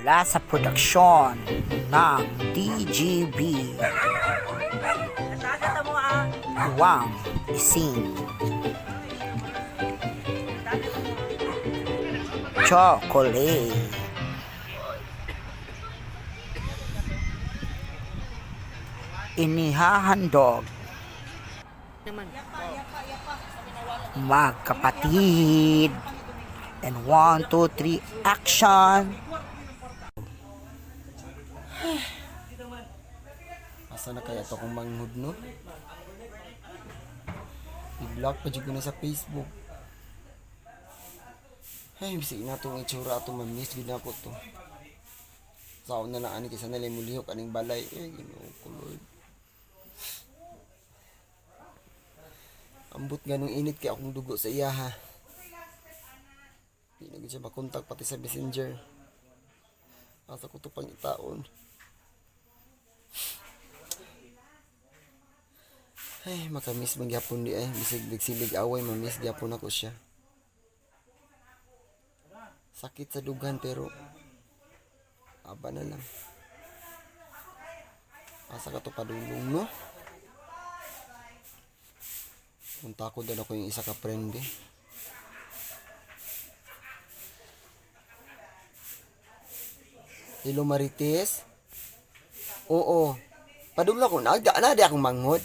Mula sa produksyon ng DGB. Guwang Ising. Chocolate. Inihahandog Naman. magkapatid. And one, two, three, action! Asa na kaya to akong manghud, no? I-block pa jud ko na sa Facebook. Ay, bisig na itong itsura ato, mamiss gud na ako to. Sa na lang ani kaysa nalay mulihok aning balay. Eh, Ginoo ko Lord. Ambot nga nung init kay akong dugo sa iya ha. Di na gud siya makontak pati sa Messenger. Asa ko to pang itaon. Ay, makamiss man gyapon di ay. Bisig nagsilig away, mamiss gyapon ako siya. Sakit sa dugan pero aba na lang. Asa ka to padulong, no? Punta ko doon ako yung isa ka friend eh. Hello, Marites? Oo. Padulong ako. Nagda na di akong manghod.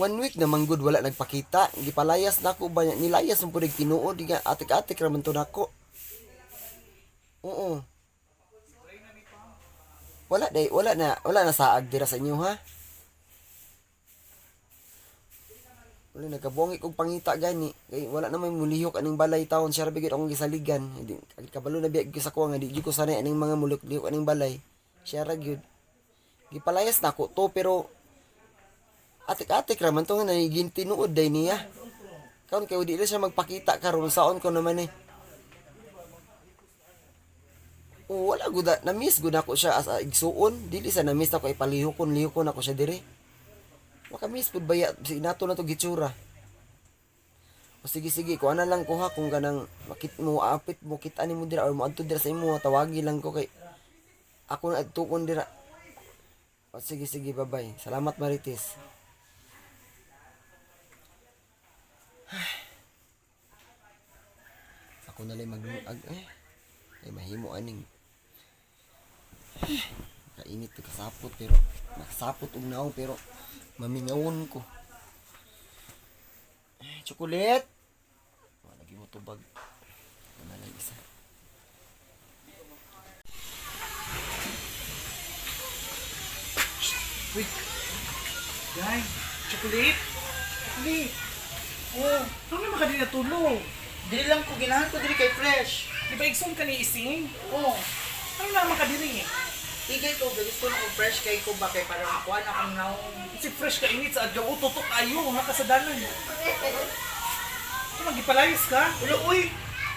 One week na manggod wala nagpakita. Gipalayas na ako ba niya. Nilayas mo po tinuod. Di nga atik-atik raman to nako. Oo. Wala day, wala na saag dira sa inyo ha. Wala nagkabuangi kog pangita gani. Kay wala na may mulihok aning balay taon siya ra bigit akong gisaligan. Hindi kabalo na biya gyud sa kuha nga di gyud ko sanay aning mga mulihok aning balay. Siya ra gyud. Gipalayas na ako to pero atik-atik ra man to nga nagiging tinuod day niya. Karon kay di na siya magpakita karon saon ko naman eh. Oo, wala gud na miss gud ako siya as a igsuon. Dili sa na miss ako ipalihokon lihokon ako siya dire. Maka-miss pud baya si nato na to gitsura. O sige sige, kuha na lang ko ha kung kanang makit mo apit mo kita nimo dira or moadto dira sa imo, tawagi lang ko kay ako na adtuon dira. O sige sige, bye-bye. Salamat, Marites. Ako na lang magluag eh. Ay mahimo aning. Kainit to kasapot pero makasapot og naong pero mamingawon ko. Eh, chocolate. Wala lagi mo tubag. Wala lang isa. Wait. Guy, chocolate? Chocolate. Oh, ano naman ka din natulog? Dili lang ko ginahan ko dili kay fresh. Di ba igsoon ka ni Ising? Oh, Ano naman ka diri eh? igay ko gusto na ko fresh kay ko ba kay para makuha na akong naong. Si fresh ka init sa adlaw, oh, tutok ayo, nga kasadalan. Ito, magipalayas ka? Ulo uy,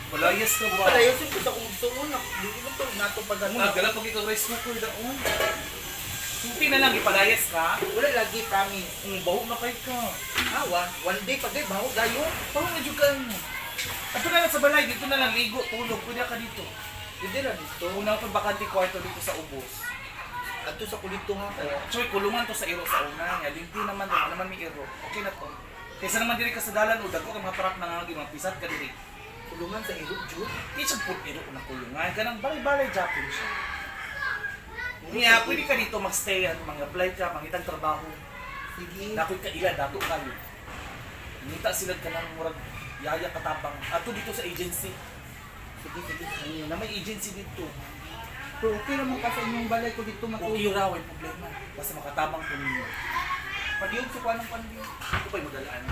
Palayas ka ba? palayosin ko sa akong suon ako. Dili ko to nato Ano, pagano. nagdala pag ikaw rice cooker daon. Sulti na lang, ipalayas ka? Wala lagi, promise. Ang baho na kay ka. Ah, one day pag baho gayo. Parang na ka ano. Ato na lang sa balay, dito na lang ligo, tulog, pwede ka dito. Dili ra dito. Unang itong bakante kwarto dito sa ubos. Adto sa kulito nga. Actually, kulungan to sa iro sa una. Nga, hindi naman, wala naman may iro. Okay na to. Kaysa naman diri ka sa dalan, o dagko ka mga truck na nga, mga pisat ka diri. Kulungan sa iro jud. Di siya put iro na kulungan. Kanang balay-balay Japon siya. Niya, pwede ka dito magstay, ano, mag-apply ka, mangitang trabaho. Sige. Nakoy kaila, dato kayo. Ngita sila ka ng murag yaya katabang. Ato dito sa agency. Sige, sige. Ano, na may agency dito. Pero okay ra mo ka sa inyong balay ko dito Okay matulog. ra, way problema. Basta makatabang ko ninyo. Padiyog sa kuan ng pandi. Ito pa'y magalaan.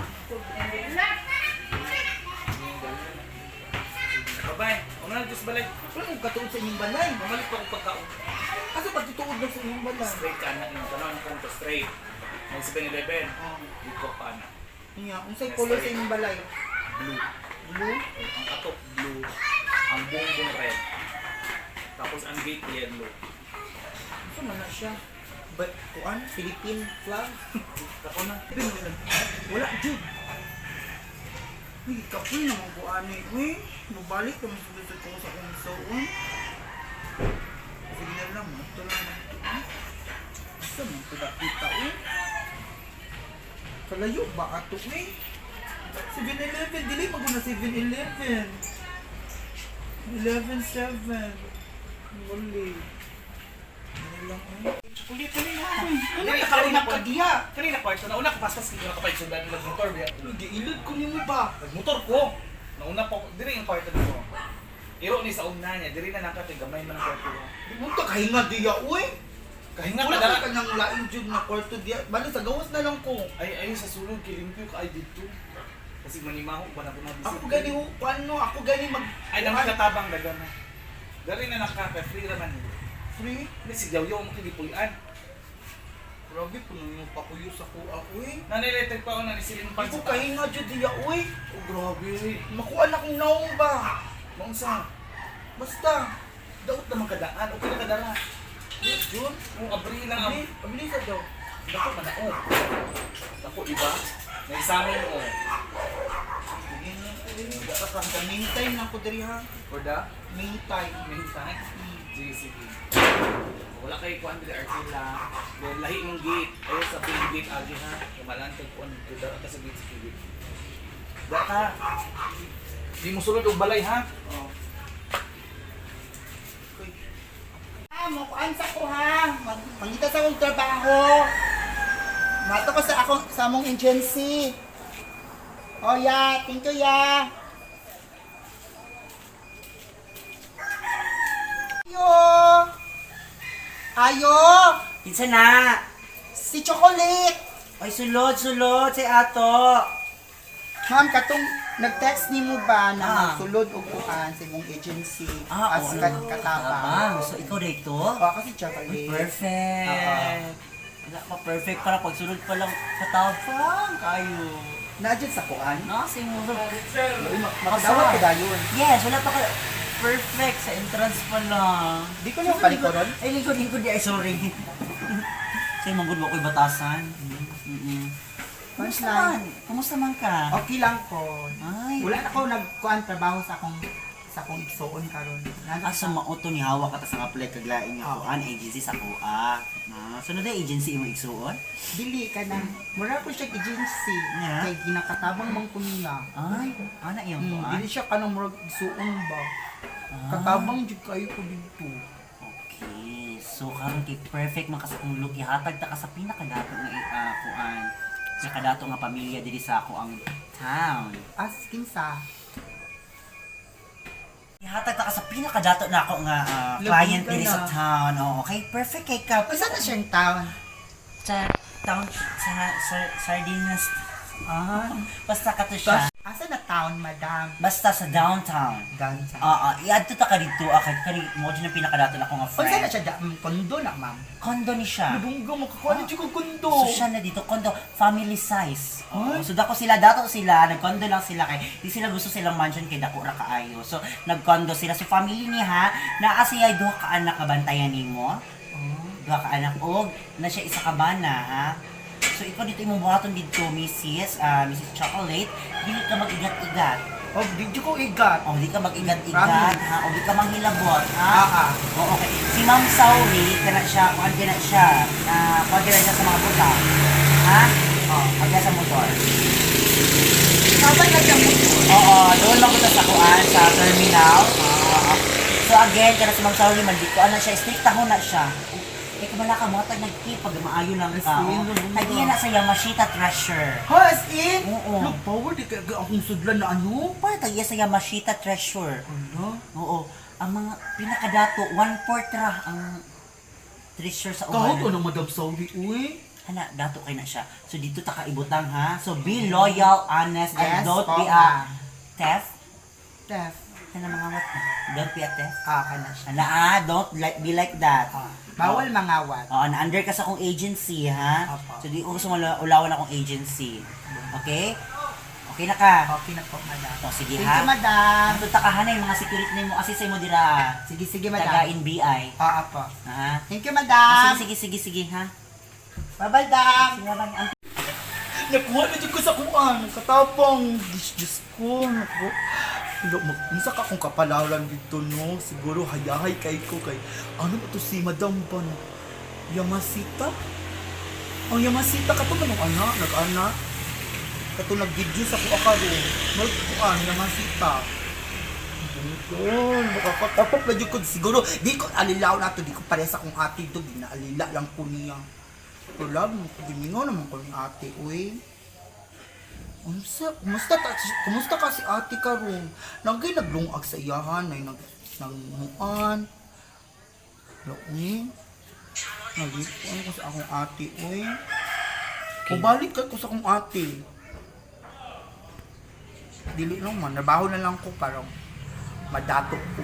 Bye-bye. Una na Diyos balay. Wala mo katuod sa inyong balay. Mamalik pa akong pagkaon. Asa pagtutuod lang sa inyong balay? Straight ka na yun. Tanaw ng kanto straight. May 7-Eleven. Oh. Dito pa na. Niya, unsay color sa inyong balay? Blue. Blue. Ang katok blue. Ang bongbong red. Tapos ang gate yellow. Unsa man na siya? But kuan Philippine flag. Ako na. Wala jud. Uy, kapoy naman ko ani. Uy, mabalik kami sa gusto ko sa akong suon. Dito nakita eh. Kalayo ba ato eh? 7-Eleven, dili maguna 7-Eleven. 11-7. Muli. Ano lang eh. Kulit kani na. Ano na karon ka diya? Kanina kwarto nauna ko paspas kay nakapay sundan nagmotor biya. Giilod ko nimo ba? Nagmotor ko. Nauna po diri ang kwarto nimo. Iro ni sa una niya, diri na naka kay gamay man ang kwarto. Di mo ta kahinga diya uy. Kahinga Wala ka ka dara. kanang lain jud na kwarto diya. Bali sa gawas na lang ko. Ay ay sa sulod kay limpyo ka ay didto. Kasi manimaho ba na ko na Ako gani ho, paano ako gani mag Ay nang katabang dagan na. Diri na naka kay free ra man. free. Ni si Yaw mo kay gipuy-an. Grabe puno yung pakuyo sa kuha uy. Nanilitag pa ako na ni silin Di ko kahinga jud diya uy. Oh, grabe. Makuha na kong naong ba. Maunsa. Basta. Daot naman kadaan. Okay na kadara. Jun, Kung abri lang ang abli, abli sa daw. Dako manaog. Dako iba. Naisamin mo. Sige na ko eh. Basta sa main time lang ko diri ha. For the Main time. meantime. Sige, sige. Wala kay kuan dili Arkila. Then lahi mong gate. Ayo sa main gate agi ha. Kumalan kag kuan dito dara ka sa gate sa gate. Da ka. Di mo sulod og balay ha. Oh. Ah, mukuan sa ko ha. Mangita sa akong trabaho. Mato ko sa akong sa among agency. Oh yeah, thank you ya. Ayo. Ayo, Kinsa na? si Chocolate. Oy, sulod, sulod, si ato. Ma'am, katong nag-text nimo ba na Ah. magsulod og kuan sa imong agency Ah, as oo. katabang? Tabang. So, ikaw dito? Oh, ako si Chocolate. Perfect. Wala ka perfect para pagsulod pa lang katabang kayo. Naadyan sa kuan? No, si mo. Uy, makadawat ko dayon. Yes, wala pa ka. Perfect sa entrance pa lang. Di ko lang palikoron. Ay, lingkod, lingkod. Ay, sorry. Sa imong good mo ko'y batasan. Mm-mm. Kumusta man? Punchline. Kumusta man ka? Okay lang ko. Ay. Wala na ko nagkuan trabaho sa akong igsuon karon. Asa mauto ni hawak ka ta sa apply kag lain nga kuan agency sa kuha. Ah, sunod na agency imo igsuon? Dili ka na. Mura ko siya agency Yeah. kay ginakatabang man ko niya. Ay, ana iyang kuan. Dili siya kanang murag igsuon ba. Ah. Katabang jud kayo ko didto. Okay. So karon kay perfect man ka sa akong look ihatag ta ka sa pinakadato nga kuan. Pinakadato nga pamilya diri sa ako ang town. As kinsa. Ihatag ta ka sa pinakadato na ako nga client Labi ka diri sa na. town. Oo, okay, perfect kay ka. Unsa na siyang town? Sa town sa Sardinas. Ah, basta ka to siya. Asa na town, madam? Basta sa downtown. Downtown. Oo, i-add to ta ka dito ah, kay kani mo dyan ang pinakadato na ko nga Unsa na friend. siya da? Kondo na, ma'am. Condo ni siya. Lubunggo makakuha na jud ko kondo. So siya na dito, condo, family size. Oo, so dako sila, dato sila, nagkondo lang sila kay di sila gusto silang mansion kay dako ra kaayo. So nagkondo sila. So family ni ha, naa siya duha ka anak nga bantayan nimo. Duha ka anak og na siya isa ka bana ha. So ikaw dito imong buhaton didto, Mrs. Mrs. Chocolate, dili ka mag-igat-igat. Oh, di jud ko igat. Oh, di ka mag-igat-igat ha, o di ka manghilabot ha. Ah, ah. Oo, okay. Si Ma'am Sauri, kana siya, kuan kana siya, kuan kana siya sa mga buta. Ha? Oh, pagka sa motor. Sabay na siya mo. Oo, doon lang ko sa kuan sa terminal. Oo. So again, kana si Ma'am Sauri man di ko ana siya, strict taho na siya. Eh kamala ka mo tag nagki pag maayo lang ka. As in, Oh. lubong Tagiya na sa Yamashita Treasure. Ha, as in? Oo. Look, power, di kaya akong sudlan na ano? Pa tagiya sa Yamashita Treasure. Ano? Oo. Ang mga pinakadato, 1/4 ra ang treasure sa Kahot uban. o ng Madam Sauri, uy. Hala, dato kay na siya. So dito ta kaibutang ha. So be loyal, honest, and Yes, don't po, be a ma'am. theft. Theft. Kana mga what? Don't be a theft. Ah, kana siya. Hala ah, don't like be like that. Ah, bawal mangawat. Oo, na-under ka sa akong agency ha. Apo. So di ko gusto ulawan akong agency. Okay? Okay na ka. Okay na po, madam. O, sige Thank ha. you, madam. Ito ta ka ha na yung mga security nimo kasi sa imo dira. Sige, sige, Taga madam. NBI. Ah, apo. Ha? Thank you, madam. Sige, sige, sige, sige ha. Bye-bye, dam. Sige, bye. Ang Nakuha na dyan ko sa kuan. Katapang. Diyos, Diyos ko. Naku. Lo, unsa ka kung kapalaran dito, no? Siguro hayahay kay ko kay... Ano ba to si Madam ba, no? Yamasita? Ang yamasita ka to manong ana, nag-ana. Kato nag-video sa kuha karon. Magkuan yamasita. Yun, makakatapok na jud ko siguro. Di ko alilaw na to, di ko pareha sa akong ate do, ginaalila lang ko niya. Pero love mo, gimingaw naman ko ni ate, uy. Unsa, kumusta ta, kumusta ka si ate karon? Nagay naglungag sa iyahan, ay nag nagmuan. Lawi. Nagikuan ko sa akong ate, uy. Mubalik ka ko sa akong ate. Dili lang man, nabaho na lang ko parang madato ko.